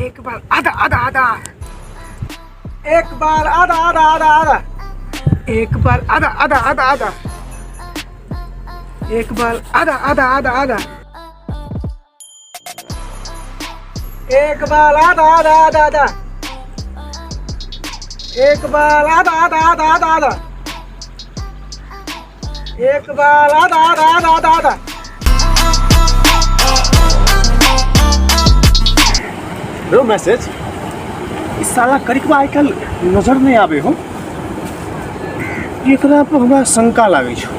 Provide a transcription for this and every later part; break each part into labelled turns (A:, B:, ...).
A: एक बार आधा आधा आधा, एक बार आधा आधा आधा आधा, एक बार आधा आधा आधा आधा, एक बार आधा आधा आधा आधा, एक बार आधा आधा आधा आधा, एक बार आधा आधा आधा आधा आधा, एक बार आधा आधा आधा आधा आधा।
B: रो मैसेज ई साला करिकबा आइ काल्हि नजर नहि आबै हो। एकरा पर हमरा शंका लागै छौ।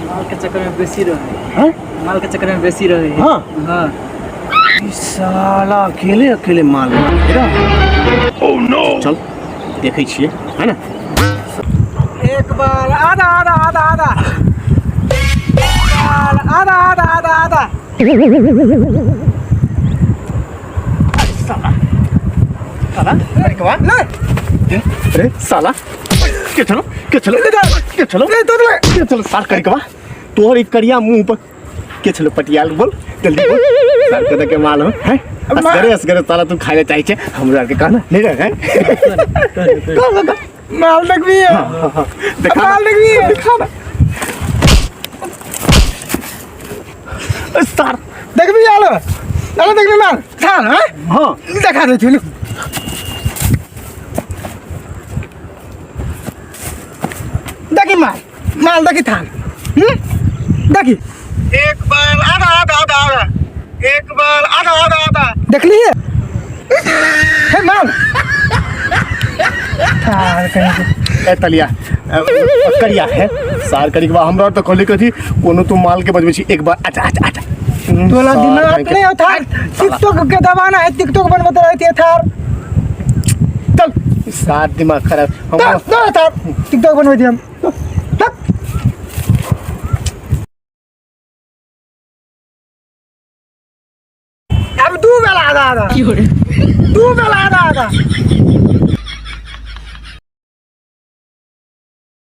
C: माल के चक्कर में बेसी रहे।
B: हैं?
C: माल के चक्कर में बेसी रहे।
B: हाँ।
C: हाँ।
B: ई साला अकेले अकेले माल ओ नो। चल देखै छियै है ना।
A: एक बार आधा आधा आधा आधा, बार आधा आधा आधा आधा।
B: साला साला करिकबा
A: ले
B: अरे साला के चलो के चलो के चलो
A: ले तो ले
B: के चलो साल करिकबा तोहर ई करिया मुंह पर के चलो पटियाल बोल जल्दी बोल। साल के के माल हो हैं? असगरे असगरे साला तू खाए ले चाहे छे हमरा के कहना नहीं रहे हैं? कह कह
A: माल देखबी है?
B: देखा
A: माल देखबी है?
B: देखा ना सार
A: देखबी आलो आलो देखली माल थान। हाँ
B: हाँ
A: देखा दे छी। देखी माल माल देखी थान। देखी एक बार आधा आधा आधा आधा, एक बार आधा आधा आधा। देखली है हे माल थान कहीं।
B: ए तलिया करिया है सार करी के बाद हमरा तो कहली कथी कोनो तू माल के बजबै छी एक बार। अच्छा अच्छा अच्छा
A: तोला
B: सार
A: दिमाग
B: कहीं के-
A: नहीं हो थार। टिकटॉक के दबाना है, टिकटॉक बनबत रहती है थार।
B: चल सार दिमाग खराब हम
A: ना थार टिकटॉक बनबै छी हम। तक अब दू बेला आधा आधा, दू बेला आधा आधा।